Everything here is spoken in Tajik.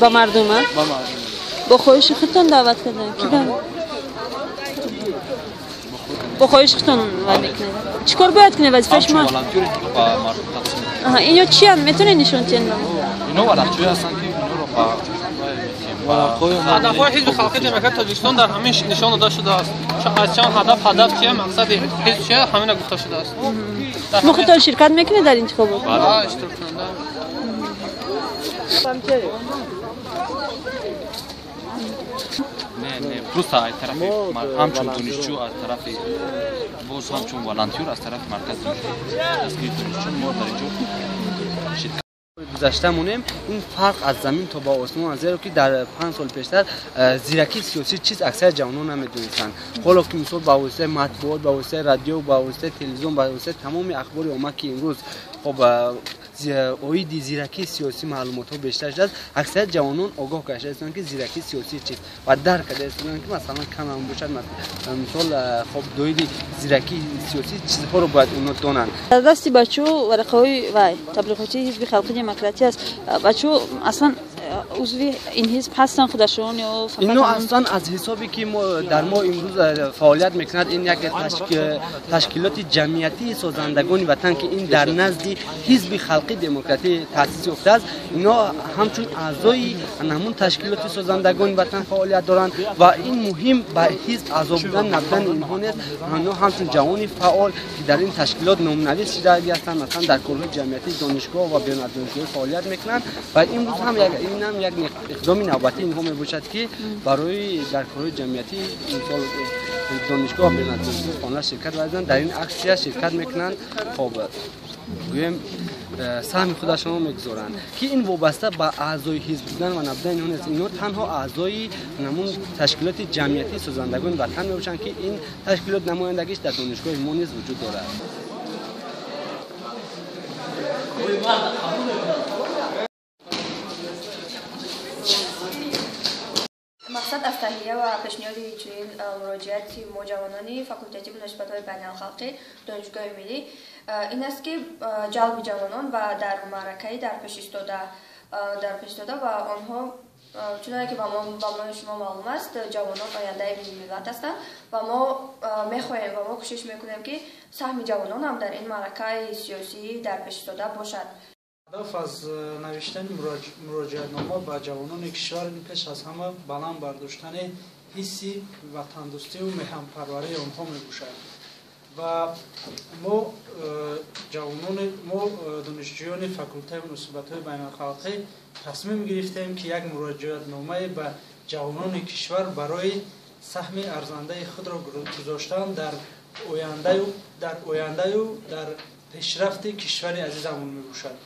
Ба мардум, ба мардум. Бо хоҳиши худтон даъват кардан? Ки бо хоҳиши худтон вай мекунед? Чӣ кор бояд кунед? Вазифаи шумо? Ино чиянд? Метавонед нишон диҳед ба мо? Ино варақчаҳое ҳастанд, ки иноро ба ҳадафҳои Ҳизби Халқии Демократии Тоҷикистон дар ҳамин нишон дода шудааст. Аз чанд ҳадаф, ҳадаф чия, мақсади ҳизб чия, ҳамина гуфта шудааст. Шумо худтон ширкат мекунед дар интихобот? Бале, иштироккунанда. Не, не, просто аз тарафи ҳамчун донишҷӯ, аз тарафи боз ҳамчун волонтёр, аз тарафи маркази дастгирии донишҷӯ мо дар инҷо ширкат гузашта монем. Ин фарқ аз замин то ба осмон аст, зеро ки дар 5 сол пештар зиракии сиёсӣ чиз аксари ҷавонон намедонистанд. Ҳоло ки мисол ба воситаи матбуот, ба воситаи радио, ба воситаи телевизион, ба воситаи тамоми ахбори омма, ки имрӯз хоб оиди зиракии сиёсӣ маълумотҳо бештар шудааст, аксари ҷавонон огоҳ гашта истоданд, ки зиракии сиёсӣ чист ва дарк карда истоданд, ки масалан камам бошад, мисол хоб доиди зиракии сиёсӣ чизҳоро бояд онҳо донанд. Дар дасти бачаҳо варақаҳои вай таблиғотии Ҳизби Халқи Демократӣ аст. Бачаҳо аслан узви ин ҳизб ҳастанд худашон ё фақат ино аслан аз ҳисобе ки дар мо имрӯз фаъолият мекунад, ин як ташкилоти ҷамъиятии созандагони ватан, ки ин дар назди Ҳизби Халқи Демократӣ таъсис ёфтааст, ино ҳамчун аъзои ҳамун ташкилоти созандагони ватан фаъолият доранд ва ин муҳим ба ҳизб аъзо будан набудани инҳо нест. Онҳо ҳамчун ҷавони фаъол, ки дар ин ташкилот номнавис шудагӣ ҳастанд, масалан дар корҳои ҷамъиятии донишгоҳ ва берун аз донишгоҳ фаъолият мекунанд ва имрӯз ҳам ин ҳам як иқдоми навбатии инҳо мебошад, ки барои дар корҳои ҷамъиятӣ мисол донишгоҳ берун аз донишгоҳ хона ширкат варзанд, дар ин аксия ширкат мекунанд, хоб гӯем саҳми худашонро мегузоранд, ки ин вобаста ба аъзои ҳизб будан ва набудани инҳо нест. Инҳо танҳо аъзои ҳамун ташкилоти ҷамъиятии созандагони ватан мебошанд, ки ин ташкилот намояндагиш дар донишгоҳи мо низ вуҷуд дорад. Мақсад аз таҳия ва пешниҳоди чунин муроҷиати мо, ҷавонони факултети муносибатҳои байналхалқӣ Донишгоҳи миллӣ, ин аст, ки ҷалби ҷавонон ва дар маъракаи дар пеш истода ва онҳо, чуноне ки ба мои шумо маълум аст, ҷавонон ояндаи миллат ҳастанд ва мо мехоҳем ва мо кӯшиш мекунем, ки саҳми ҷавонон ҳам дар ин маъракаи сиёсӣ дар пеш истода бошад. Ҳадаф аз навиштани муроҷиатнома ба ҷавонони кишвар пеш аз ҳама баланд бардоштани ҳисси ватандӯстиву меҳанпарварии онҳо мебошад ва мо ҷавонони мо, донишҷӯёни факултаи муносибатҳои байналхалқӣ, тасмим гирифтем, ки як муроҷиатномае ба ҷавонони кишвар барои саҳми арзандаи худро гузоштан дар ояндаю дар пешрафти кишвари азизамон мебошад.